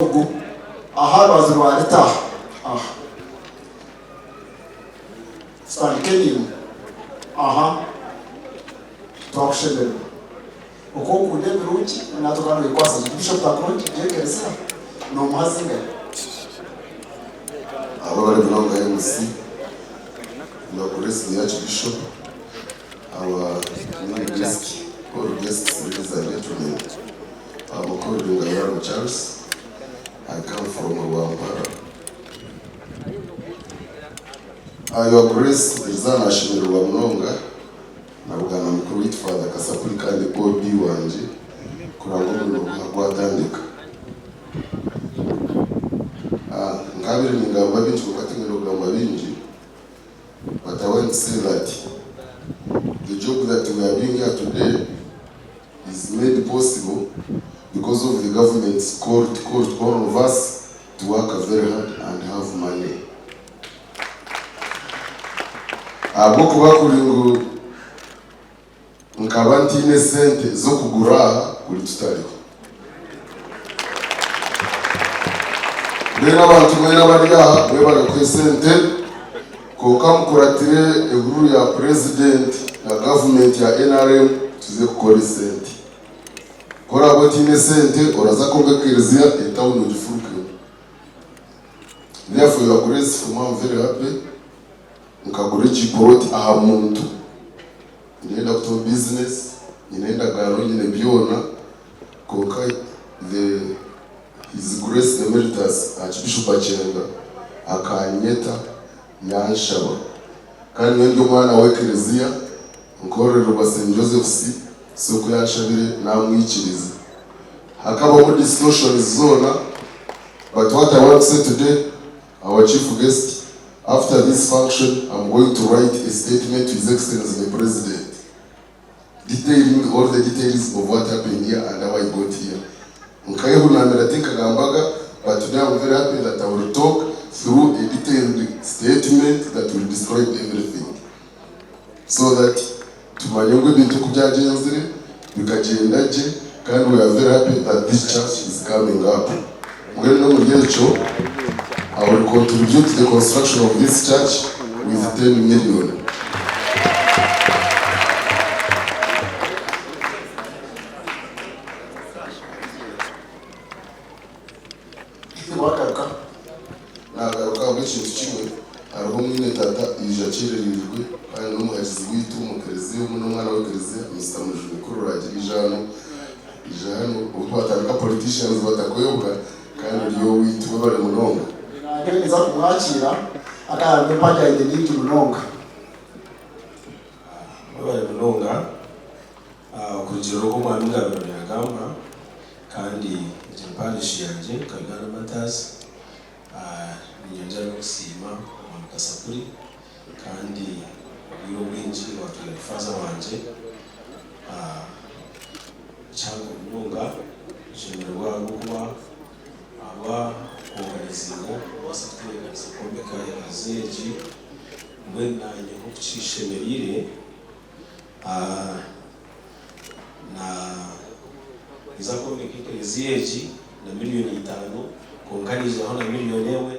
Ogu aha rubaju rwa Rita aha. Tutandike naimwe aha. Twakushemererwa. Oku okunda ebirungi natwe okaba noyekwasa gye. Bishop Takurungi gyekereziya nomuha zingahi? Abo abari munonga MC, Your Grace the Archbishop, our main guest, all guests, ladies and gentlemen. I'm called Ngayaro Charles. I come from Rwampara. Uh, Your Grace, Rizana ashemererwa munonga nabugana mukuru waitu Father Kasapuri kandi OB wangye kuranga omurimo guha gwatandika. Ah, nkabire ningamba bingi kwonka tingenda kugamba bingi but I want to say that the job that we are doing here today is made possible because of the government's call to call to all of us to work very hard and have money. Ahabw'okuba kuri ngu nkaba ntaine sente z'okugura aha kuri tutariho. Mbwenu abantu mwena abari aha mwebare kuha esente kwonka mukuratire ehururu ya purezidenti na gavumenti ya NRM tuze kukora esente. Ku oraabe otaine sente oraza kwombeka ekereziya etawuni ogifurukemu. Therefore your grace for me I'm very happy nkagura egi plot aha muntu ndenda kutaho business nyine endagaano nyine byona kwonka the his grace emeritus Archbishop Bakyenga akanyeta yanshaba kandi nyowe ndi omwana w'ekereziya nkororerwa St Joseph's so ku yanshabire namwikiriza hakabaho distortions zoona But what I want to say today, our chief guest, after this function, I'm going to write a statement to His Excellency the President, detailing all the details of what happened here and how I got here. Nkayehunamira tinkagambaga, but today I'm very happy that I will talk through a detailed statement that will describe everything. So that tumanye ngu ebintu oku byagyenzire bikagyenda gye kandi we are very happy that this church is coming up. Mbwenu n'omuri ekyo I will contribute the construction of this church with 10 million. Wagaruka. Nagaruka ahabw'ekintu kimwe, hariho mwine tata yaija akyerereirwe kandi n'omuhagizi waitu omu kereziya omu n'omwana w'ekereziya Mister Mujuni ku oraagira ija hanu, ija hanu obu twatandika politicians batakwebwa kandi ori owaitu webare munonga. Nanye ninza kumwakiira akaba empagi aine nyingi munonga. Webare munonga Okurugiirira oku Omwami Ngabirano yaagamba, kandi egi ni parish yangye nka Uganda Martyrs, niinyongyera n'okusiima Omwami Kasapuri kandi obwire obwingi owaatwire ari faaza wangye. Kihango munonga nshemererwa ahabw'okuba ahabw'okuoganizinga kubaasa kutebeekanisa kwombeka ekanisa egi, mbwenu naanye nk'oku kishemereire. Naija kwombeka ekereziya egi na miriyoni itaano kwonka naijaho na miriyoni emwe.